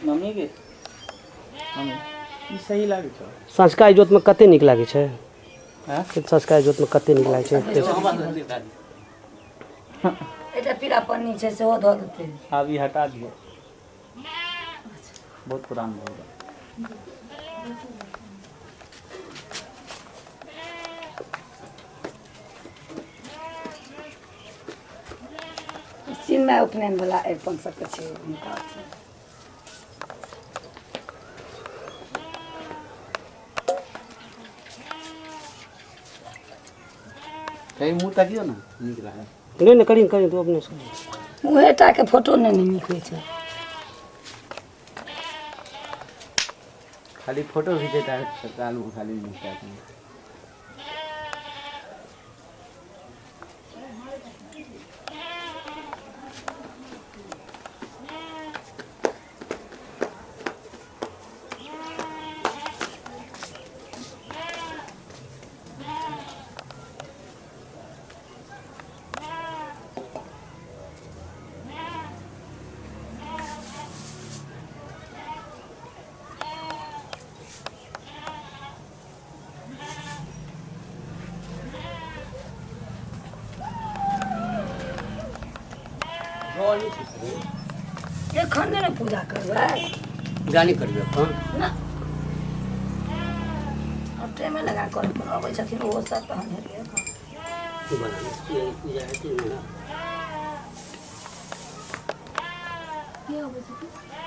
Mummy के mummy ई सही लागै छौ सँझुका इजोतमे कते नीक लागै छै हँ सँझुका इजोतमे कते नीक लागै छै एकटा पीला पन्नी छै सेहो धऽ देतै आब ई हटा दियौ बहुत पुरान भऽ गेल चिन्मय उपनयन वाला अरिपन सबके छै हुनका कहीं मुँह तकियो ना नीक रहै नहि नहि करी करी तू अपने से मुँहे टाके फोटो नहि ने नीक होइ छै खाली फोटो घिचेता है तत्काल में खाली मुँह ताकि एखन नहि ने पूजा करबै पूजा नहि करबै एखन ना आब टाइमे लगा कऽ अपन अबै छथिन ओहो सब तहन हेतै एखन की बनाबै छियै पूजा हेतै ने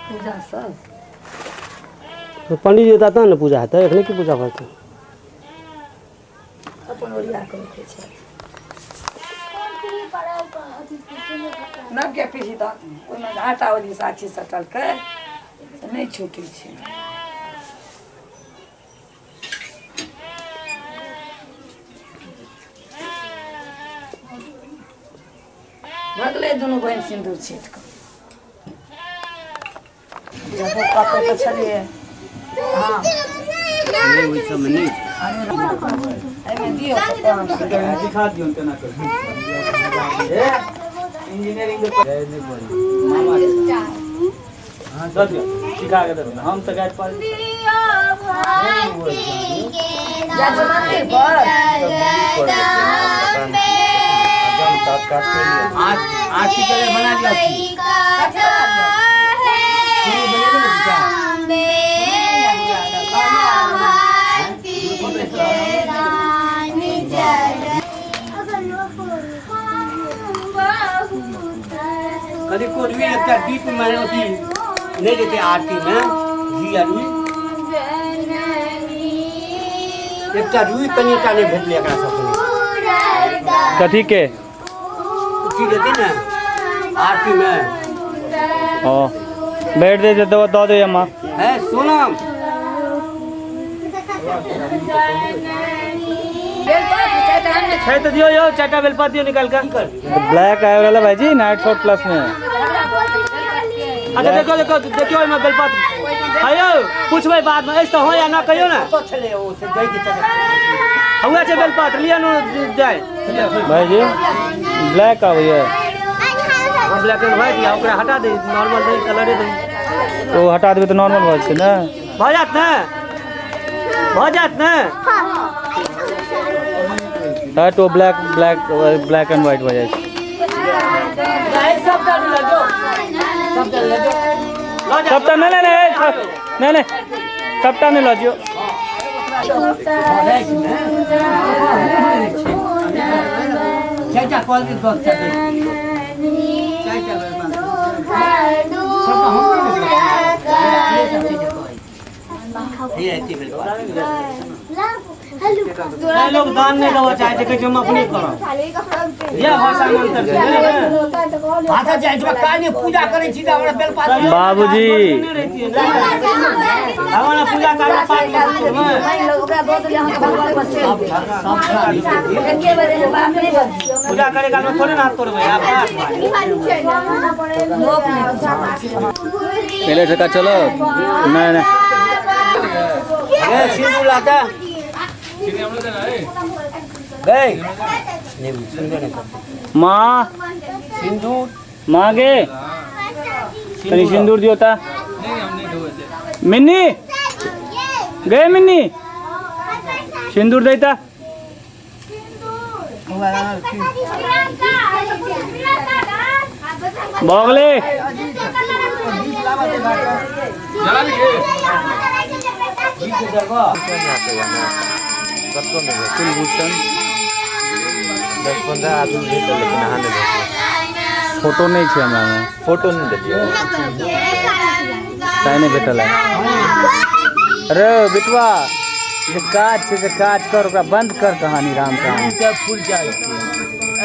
पूजा सब तो पंडीजी एता तहन ने पूजा हेतै एखने की पूजा भऽ जेतै अपन ओरिया कऽ रखै छै नवके पीढ़ी तऽ ओहिमे आटा ओहि दिन साक्षी सटलकै से नहि छूटै छै भगलै दुनू बहिन सिन्दूर छीट कऽ जब कतऽ तऽ छलियै हँ नहि ओहि सबमे नहि छै एहिमे दियौ तऽ तहन सिखा दियौ केना करबै इंजीनियरिंग मामा हाँ दऽ दियौ सिखा के दऽ दियौ हम तऽ गाइड पर जा छै मंदिर पर आरती करे बना लिअ कभी कोई भी एकटा दीप में अथी नहीं देते आरती में घी आ रुई एकटा रुई कनिटा नहीं भेटलै एकरा सबके कथी के अथी देते ने आरती में ओ बैठ दे दे दऽ दे अम्मा है सोनम छै तऽ दियौ यौ चारिटा बेलपात दियौ निकालि कऽ ब्लैक आबि रहल है भाईजी नाइट शॉट प्लस में अच्छा देखो देखो देखियौ ओहिमे बेलपात आयौ पूछबै बादमे अछि तऽ हँ या ना कहियौ ने हुआ छै बेलपात लिअ नु जाय भाईजी ब्लैक आबैया ब्लैक एंड व्हाइट या ओकरा हटा दे नॉर्मल दे कलरे दे ओ हटा देबै तऽ नॉर्मल भऽ जेतै ने भऽ जायत ने भऽ जायत ने हट ओ black black black and white भऽ जाइ छै सबटा नहि नहि नहि नहि नहि सबटा नहि लऽ जियौ चारिटा कॉल के दस टा लोग दान नहि देबऽ चाहै छै कहै छै हम अपने करब इएह भाषा मे अंतर छै बुझलियै ने? भाषा जाइ छै काल्हि पूजा करै छी तऽ हमरा बेलपात बाबूजी नहि रहितियै ने भगवान पूजा करबै पाठ करबै ओकरा दऽ देलियै अहाँके भगवान पर चलि गेल एके बेर एहन बात नहि बजियौ पूजा करे काल मे थोड़े ने हाथ तोड़बै आब पाठ लोक नहि किछु पहले टका चलो नहीं नहीं ए सिंदूर लाता गए नहीं सुनबे नहीं करते माँ सिंदूर माँ गे तनी सिंदूर दियो ता मिन्नी गए मिन्नी सिंदूर देता बगले कुलभूषण 10-15 आदमी भेटल लेकिन अहाँ नहि भेटल। फोटो नहीं छै हमरा में, फोटो नहीं देलियै तैं नहीं भेटल है। अरे बिटवा जे काज छै से काज कर, ओकरा बंद कर कहानी राम कहानी। फूल चाय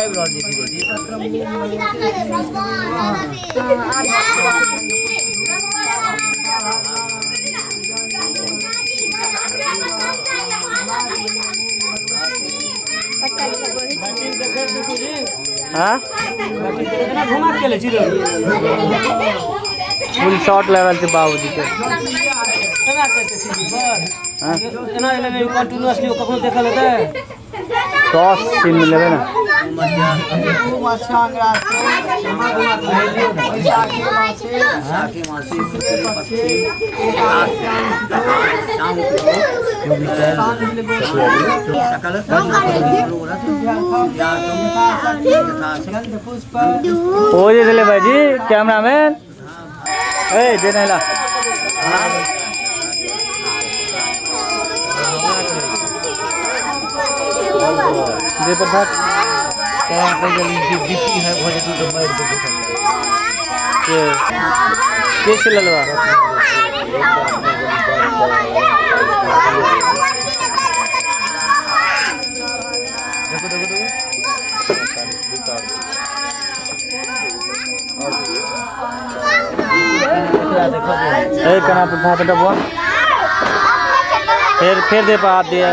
आबि रहल छै धीरे धीरे। हाँ फुल शॉट लगल छै बाबूजी के। टॉस सीन लेबै ना। ओ जे छलै भाईजी कैमरामैन ए जे नहीं ला। दे पर भाग के से ललवा देखो देखो देखो ए कना पर भात डबवा फिर फिर दे पा दिया।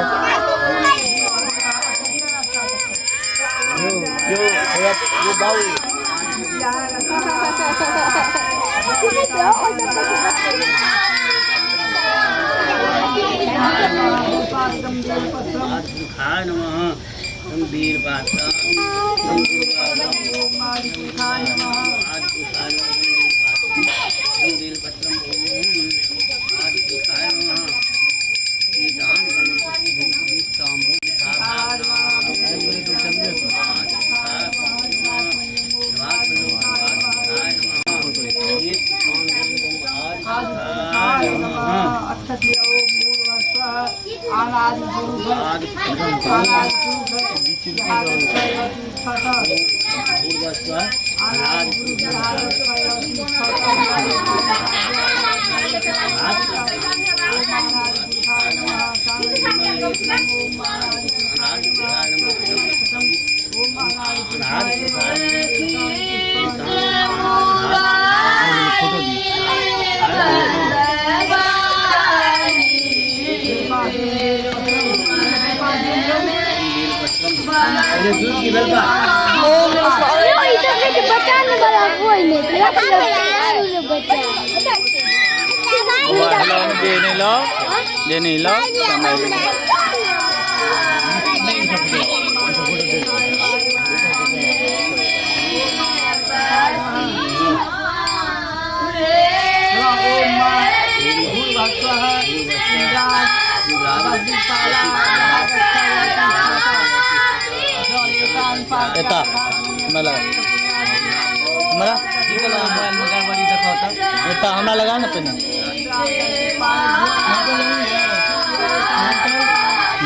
हमरा लगा ना पहिने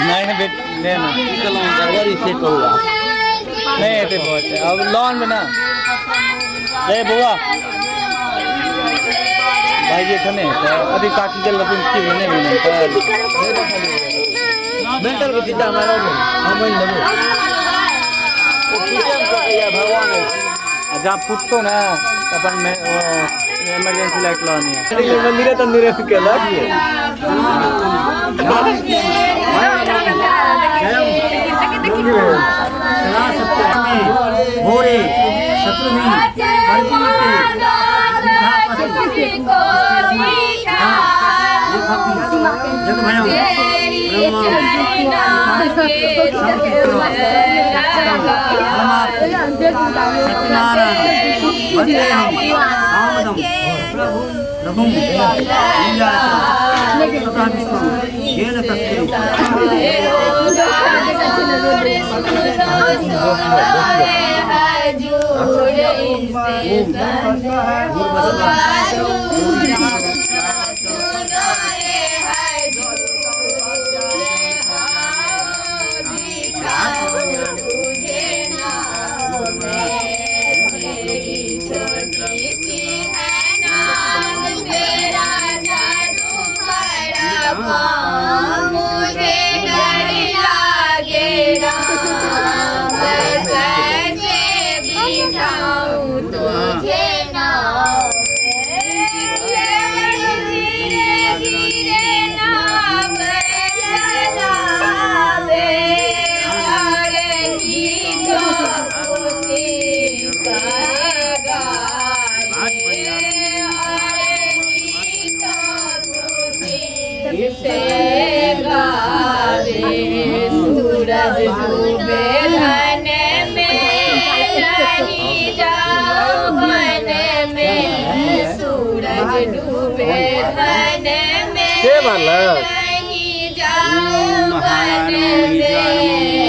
नहीं बेट ले ना नहीं हेतै बहुत अब लोन में ना रे बौआ भाईजी एखन नहि हेतै अभी काकी गेल रहथिन की भेल नहि भेल मेंटल के चिंता हमरा हम आनि लेबै भगवान आ जहाँ फुटतो ना अपन इमरजेंसी लाइट लानी है मंदिर तंदूर केलक भोरे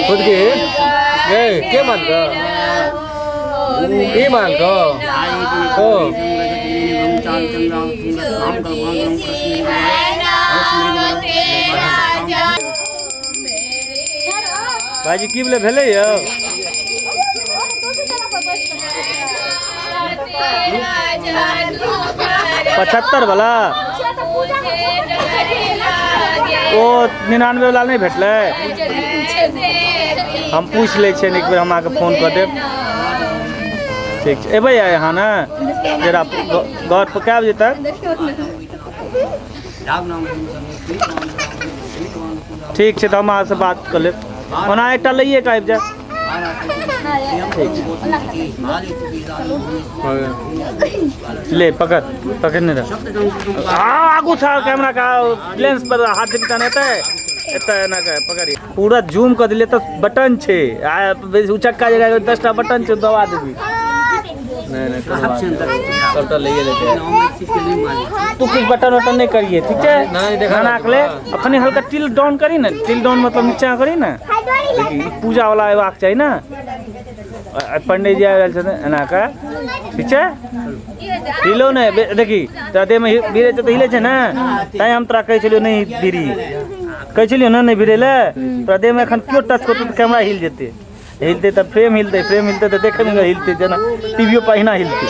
खुद के ए के मान का ई मान का ओ भाईजी की बोले भेलै यौ 75 वाला ओ 99 वाला नहीं भेटलै। हम पूछि लै छियनि एक बेर, हम अहाँके फोन कऽ देब। ठीक छै, एबै अहाँ ने? जरा घर पर कए बजे तक? ठीक छै, तऽ हम अहाँसँ बात कऽ लेब। ओना एकटा लैए कऽ आबि जायब। ठीक छै, ले पकड़ पकड़ने रह। आगू था कैमरा का लेंस पर हाथ देबी तहन एतै एतै एना के पकड़ी पूरा जूम कऽ देलियै तऽ बटन छै आ उचक्का जगह 10टा बटन छै, दबा देबी। नहीं नहीं सबटा लइए लेते तू कुछ बटन वटन नहीं करिए, ठीक है? नहीं के ले अखनी हल्का टिल डाउन करी ने, टिल डाउन मतलब नीचा करी ने। पूजा वाला अयबाक चाही ने, पंडित जी आबि रहल छथिन एना के, ठीक छै? हिलो नहि, देखी तोरा देहमे भिड़ै छै तऽ हिलै छै ने, तैं हम तोरा कहै छलियौ नहि भिड़ी, कहै छलियौ ने नहि भिड़ै लए। तोरा देहमे एखन केओ टच करतौ तऽ कैमरा हिल जेतै, हिलतै तऽ फ्रेम हिलतै, फ्रेम हिलतै तऽ देखैमे हिलतै, जेना टीवीओ पर अहिना हिलतै।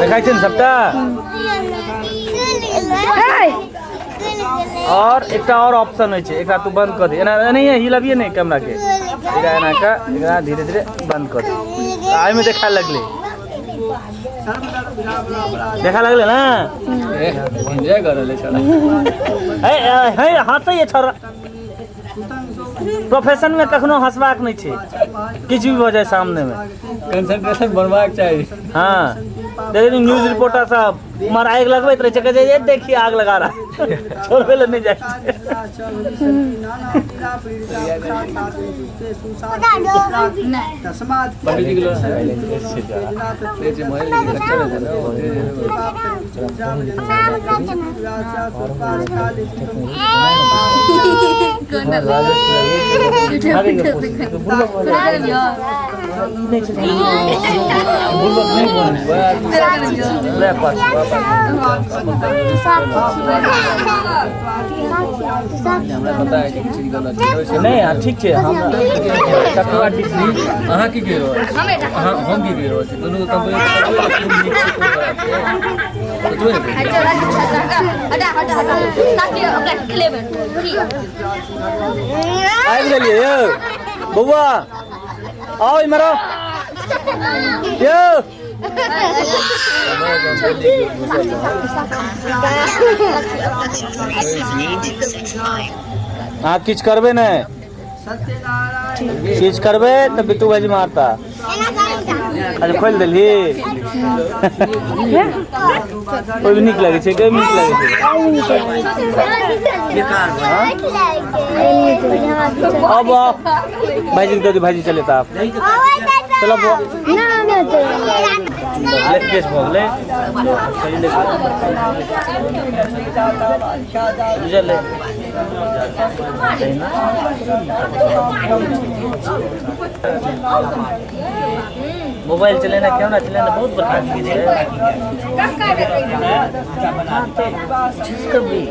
देखाइ छै ने सबटा? और एकटा और ऑप्शन होइ छै, एकरा तू बंद कऽ दे, एना एनाहिए हिलबियै ने कैमरा के, एकरा एना कऽ एकरा धीरे धीरे बंद कऽ दे, एहिमे देखाय लगलै, देखा लगलै ने? एंजॉय कर रहले छला। हे हँसैए छोरा, प्रोफेशन में कखनो हंसबाक नहीं छै, किछु भी भऽ जाए सामने में कंसंट्रेशन बनबाक चाही। हाँ, देखिए न्यूज रिपोर्टर सब उम्हर आगि लगबैत रहै छै, कहै छै देखिए आग लगा रहा, छोड़बै लए नहि जाइ छै। नहीं हाँ ठीक है। हम अहाँ की कहि रहल छी, हम की कहि रहल छी, दुनू के कंपनी आबि गेलियै यौ बौआ, आउ इम्हर आउ यौ। अहाँ किछु करबै ने, किछु करबै तऽ बिट्टू भाईजी मारता। अच्छा खोलि देलही? ओहिमे नीक लगै छै, ओहिमे नीक लगै छै। अब भाईजी दऽ दियौ, भाईजी चलेता। आप चलो बुआ ना ना लेग पीस भऽ गेलै बुझल मोबाइल चलेना कैमरा चलेना बहुत बड़का चीज है। डिस्कवरी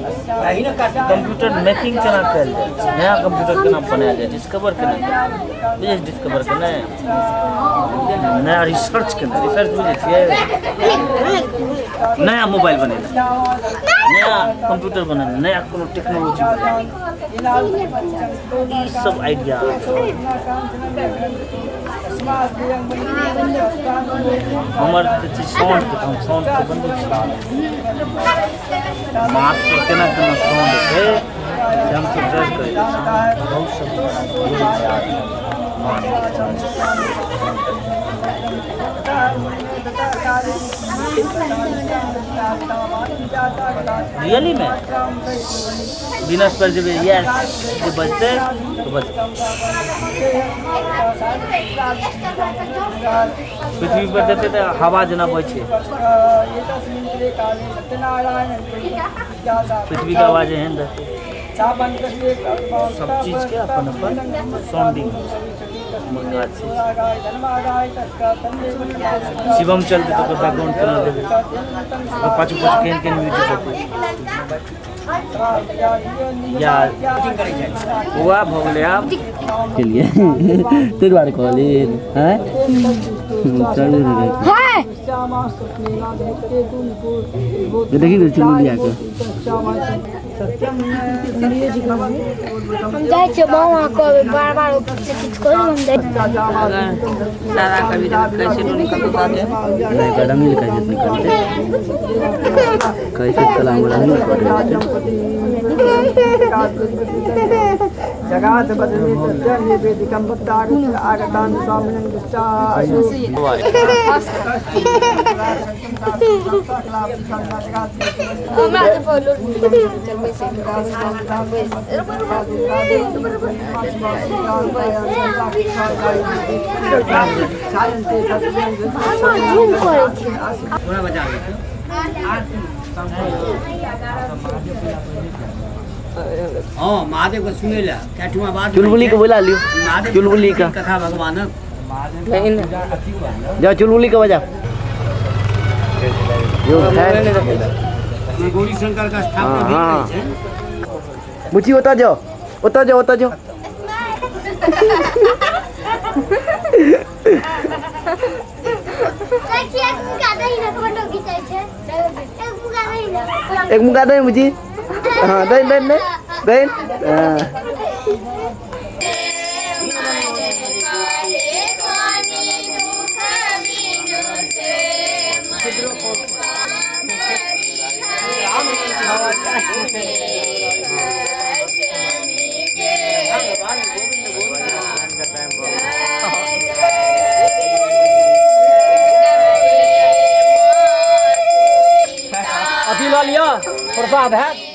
कंप्यूटर मेकिंग केना कयल जाय, नया कंप्यूटर केना बनायल जाय, डिस्कवर केना बुझै डिस्कवर केना नया रिसर्च केना, रिसर्च बुझै छियै, नया मोबाइल बनेना, नया कंप्यूटर बनेना, नया कोनो टेक्नोलॉजी बनेना, ई सब आइडिया हमर जे साउंड के हम साउंड के बनबै छी। माथ पर केना केना साउंड छै से हमसब जज करै छी। बहुत सब रियली में बिनस पर जेबै यस जे बजतै तऽ बजतै। पृथ्वी पर देतै तऽ हवा जेना बहै छै, पृथ्वी के आवाज एहन रहतै। सब चीज के अपन अपन साउंडिंग छै। शिवम चलतै तऽ ओकर बैकग्राउंड केना देबै, ओकर पाछू पाछू केहन केहन म्यूजिक हेतै। या बौआ भऽ गेलै आब के लिए ताहि दुआरे कहली हैं देखी चुलबुलिया के हम जाइ छियै मामा कहबै बार बार ऊपर से किछु करू। हम सारा कभी कैसे निकलते नहीं रंगीन कैसे निकलते कैसे कला में रंगीन कर जगात बदले सत्यं वेदिकं भक्तागत आगतान् स्वामिनं हाँ महादेव के सुनै ला कैठुआ बात चुलबुली के बुला लियो। चुलबुली का कथा भगवानक जाओ चुलबुली के बजा गौरी शंकर का स्थापना भी करै छै। बुची ओता जाओ ओता जाओ ओता जाओ। एक मुका दे बुची। हाँ दे दे दे दे। अथी लऽ लिअ प्रसाद है।